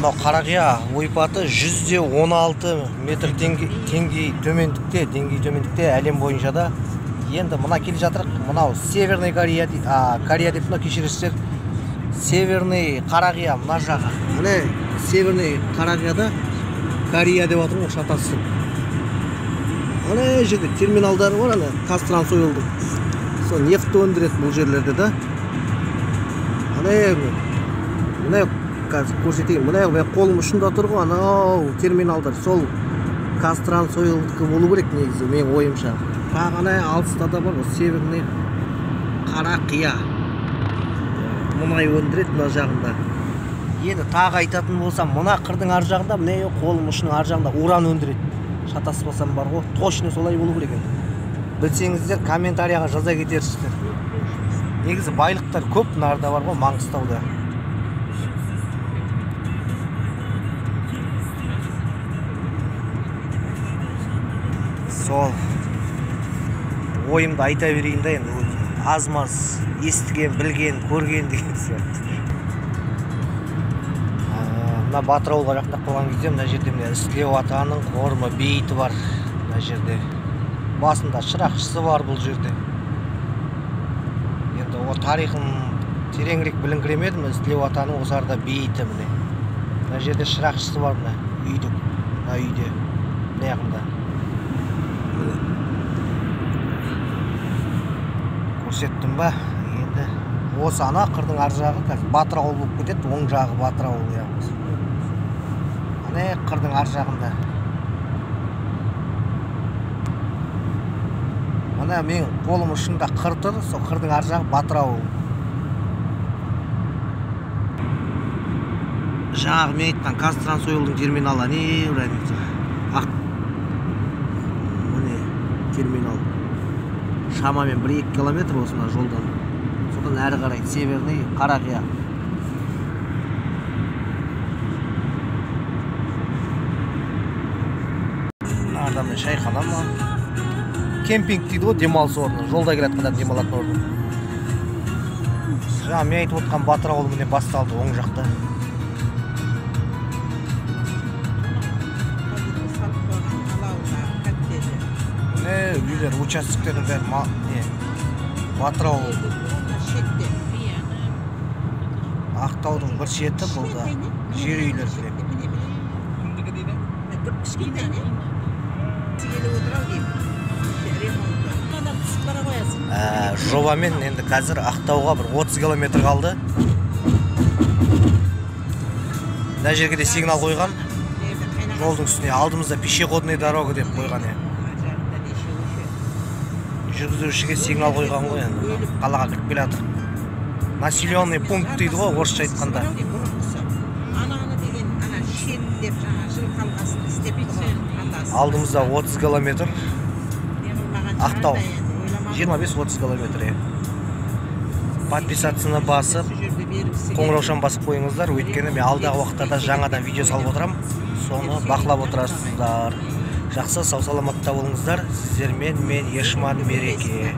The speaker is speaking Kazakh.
Мынау Қарақия ойпаты 116 метр деңгей төмендікте, деңгей төмендікте әлем бойынша да. Енді мына келе жатырық, мынау Северный Корея дейді, Корея деп мынау кешіресіздер. Северный Қарақия мына жағы. Міне Северный Қарақияда Корея деп жатырмын ғой, шатасып. Ана жерде терминалдары бар, ана ҚазТрансОйлдың. Сол нефть өндіреді бұл жерлерде да. Ана міне қазір көрсетейін. Міне мен қолым ұшында тұр ғой, анау терминалдар. Сол ҚазТрансОйлдікі болу керек негізі, менің ойымша. Тағы ана алыста да бар ғой, Северный Қарақия. Мұнай өндіреді мына жағында. Енді тағы айтатын болсам, мына қырдың ар жағында, міне қолым ұшының ар жағында уран өндіреді. Шатаспасам бар ғой, точно солай болу керек енді. Білсеңіздер комментарияға жаза кетерсіздер. Негізі байлықтар көп мынарда бар ғой, Маңғыстауда. Сол ойымды айта берейін да енді, аз-маз естіген, білген, көрген деген сияқты. Мына Батыр ауылға жақындап қалған кезде мына жерде міне Ізтілеу атаның қорымы, бейіті бар мына жерде. Басында шырақшысы бар бұл жерде. Енді о тарихын тереңірек біліңкіремедім. Ізтілеу атаның осы арада бейіті міне. Мына жерде шырақшысы бар мына үйдің, мына үйде, мына жағында. Көрсеттім ба? Енді осы ана қырдың ар жағы қазір Батыр ауыл болып кетеді, оң жағы Батыр ауыл яғни. Ана қырдың ар жағында. Мына мен қолым ұшында қыр тұр, сол қырдың ар жағы Батыр ауыл. Жаңағы мен айтқан ҚазТрансОйлдың терминалы не ақ міне терминал. Шамамен 1-2 километр осы мына жолдан. Содан әрі қарай Северный Қарақия. Мына міне шайхана ма? Кемпинг дейді ғой, демалыс орны. Жолда келе жатқандар демалатын орын. Жаңа мен айтып отқан Батыр ауылы міне басталды оң жақта. Міне үйлер, участоктердің бәрі не? Батыр ауылы. Ақтаудың бір шеті бұл да жер үйлер керек. Жобамен енді қазір Ақтауға бір 30 километр қалды. Мына жерге де сигнал қойған. Жолдың үстіне алдымызда пешеходный дорога деп қойған. Жүргізушіге сигнал қойған ғой енді. Қалаға кіріп келе жатыр. Населенный пункт дейді ғой орысша айтқанда. Алдымызда 30 километр Ақтау. 25-30 километр. Подписаться басып, қоңыраушаны басып қойыңыздар, өйткені мен алдағы уақыттарда жаңадан видео салып отырамын. Соны бақылап отырасыздар. Жақсы, сау саламатта болыңыздар. Сіздермен мен Ешман Мереке.